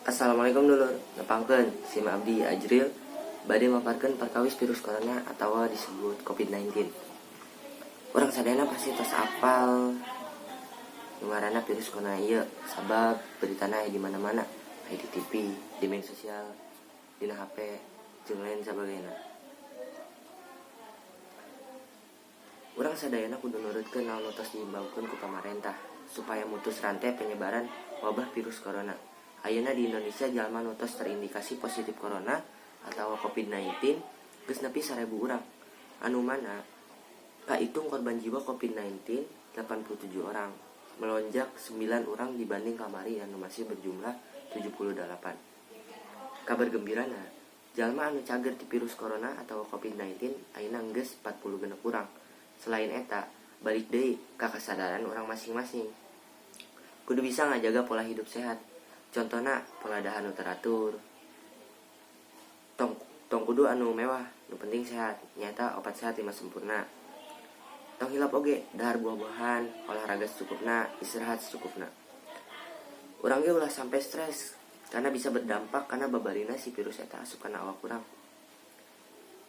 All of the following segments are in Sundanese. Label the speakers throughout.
Speaker 1: Assalamualaikum dulur, nepangkeun sim abdi Ajril bade maparkeun perkawis virus corona atau disebut COVID-19. Urang sadayana pasti tos apal nu ngaranna virus corona ieu, sabab beritana aya di mana-mana, aya di TV, di media sosial, dina HP, jeung lain sabagainya. Urang sadayana kudu nurutkeun naon nu tos diimbaukeun ku pamarentah supaya mutus rantai penyebaran wabah virus corona. Ayeuna di Indonesia jalma nu tos terindikasi positif corona atau COVID-19 geus nepi 1000 urang. Anu mana kahitung korban jiwa COVID-19 87 orang, melonjak 9 orang dibanding kamari anu masih berjumlah 78. Kabar gembirana, jalma anu cager ti virus corona atau COVID-19 ayeuna geus 46 urang. Selain eta, balik deui ka kasadaran urang masing-masing. Kudu bisa ngajaga pola hidup sehat. Contohna pola dahar nu teratur. Tong tong kudu anu mewah, nu penting sehat. Nyaeta opat sehat lima sempurna. Tong hilap oge dahar buah-buahan, olahraga secukupna, istirahat secukupna. Urang ge ulah sampai stres karena bisa berdampak karena babarina si virus eta asup kana awak urang.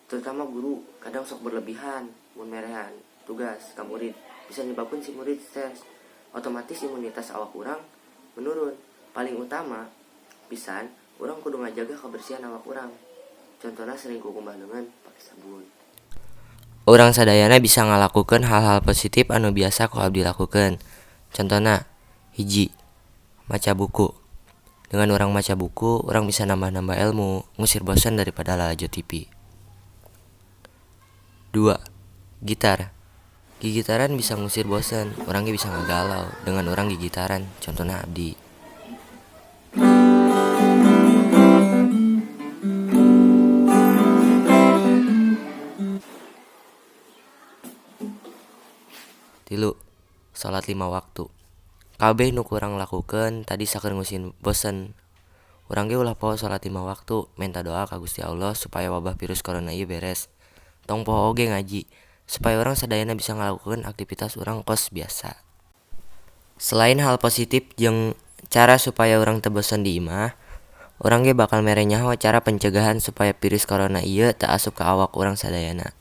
Speaker 1: Terutama guru kadang sok berlebihan mun merehan tugas ka murid, bisa nyebabkan si murid stres. Otomatis imunitas awak urang menurun. Paling utama pisan, urang kudu ngajaga kebersihan awak urang. Contohnya sering kukumbah lengan pakai sabun. Urang sadayana bisa ngalakukeun hal-hal positif anu biasa ku abdi lakukeun. Contohna, hiji, maca buku. Dengan urang maca buku, urang bisa nambah-nambah ilmu, ngusir bosan daripada lalajo TV. Dua, gitar. Gigitaran bisa ngusir bosan, urang ge bisa ngagalau dengan urang gigitaran, contohna abdi. Tilu, salat lima waktu. Kabeh nu ku urang lakukeun tadi sakur ngusir bosen. Urang ge ulah poho salat lima waktu, menta doa ka Gusti Allah supaya wabah virus corona ieu beres. Tong poho oge ngaji, supaya urang sadayana bisa ngalakukeun aktivitas urang kos biasa. Selain hal positif jeung cara supaya urang teu bosen di imah, urang ge bakal mere nyaho cara pencegahan supaya virus corona ieu teu asup ka awak urang sadayana.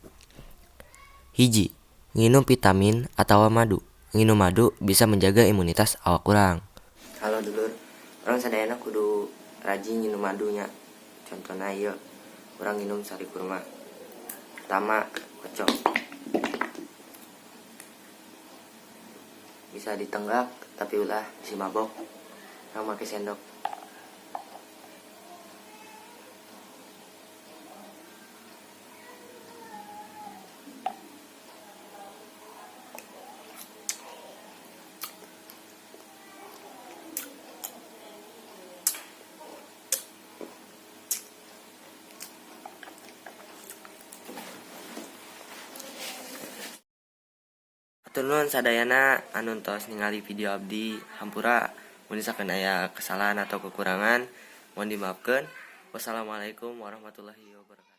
Speaker 1: Hiji, nginum vitamin atawa madu. Nginum madu bisa menjaga imunitas awak urang. Halo dulur, urang sadayana kudu rajin nginum madunya. Contohna ieu, urang nginum sari kurma. Pertama, kocok. Bisa ditenggak tapi ulah bisi mabok. Urang make sendok. Hatur nuhun sadayana anu tos ningali video abdi. Hampura mun misalkan aya kesalahan atau kekurangan, mohon dimaafkan. Wassalamualaikum warahmatullahi wabarakatuh.